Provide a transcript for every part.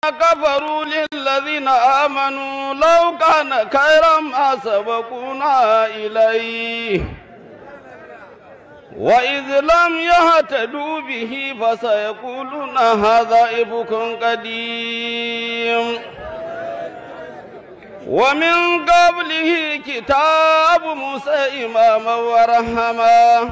كفروا للذين آمنوا لو كان خيرا ما سبقونا إليه وإذ لم يهتدوا به فسيقولون هذا إفك قديم. ومن قبله كتاب موسى إماما ورحمة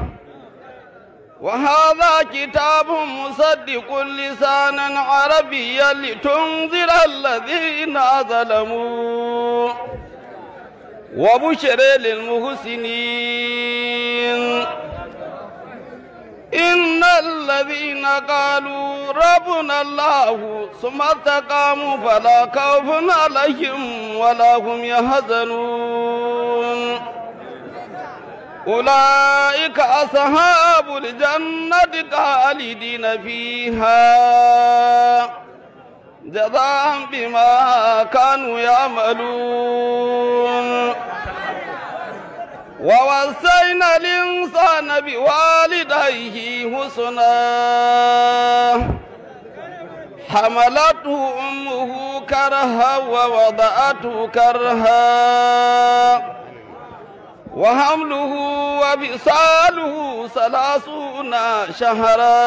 وهذا كتاب مصدق لسانا عربيا لتنذر الذين ظلموا وبشر للمحسنين. إن الذين قالوا ربنا الله ثم استقاموا فلا خوف عليهم ولا هم يحزنون. أولئك أصحاب الجنة خالدين فيها جزاء بما كانوا يعملون. ووصينا الإنسان بوالديه حسنا حملته أمه كرها ووضعته كرها وحمله وفصاله 30 شهرا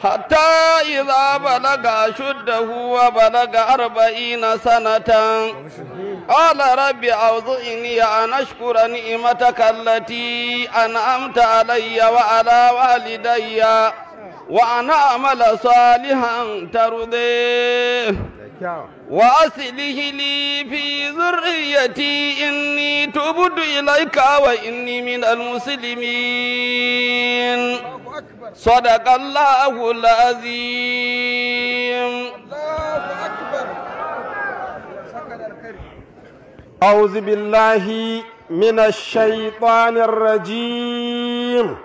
حتى إذا بلغ أشده وبلغ 40 سنة قال رب أوزعني أن أشكر نعمتك التي أنعمت علي وعلى والدي وأن أعمل صالحا ترضيه وأصله لي في ذريتي إني تبت إليك وإني من المسلمين. صدق الله العظيم. الله أكبر. أعوذ بالله من الشيطان الرجيم.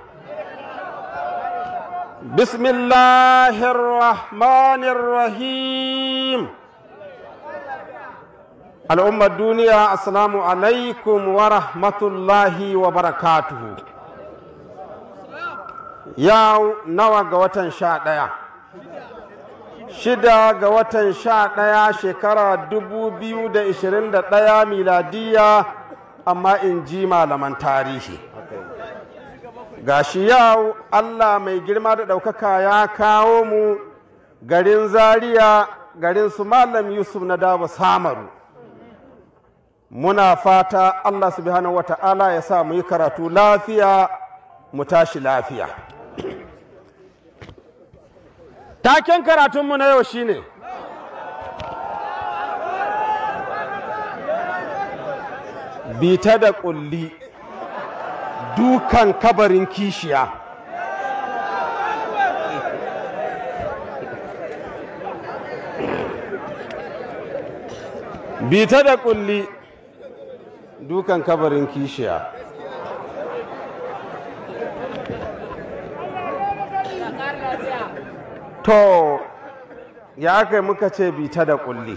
بسم الله الرحمن الرحيم. الأمة الدنيا السلام عليكم ورحمة الله وبركاته. Yau nawa ga watan 11? 6 ga watan 11 shekara 2021 miladiya, amma in ji malaman tarihi. Gashi yau Allah mai girma da ɗaukaka ya kawo mu garin Zaria, garin su Malam Yusuf na Dabo Samaru. Muna fata Allah subhanahu wa ta'ala ya sa mu yi karatu lafiya, mu tashi lafiya. Taken karatunmu na yau shine bita da ƙulli dukan kabarin kishiya. Bita da ƙulli dukan kabarin kishiya. To, ya aka yi muka ce bita da ƙulli?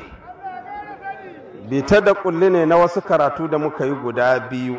Bita da ƙulli ne na wasu karatu da muka yi guda biyu.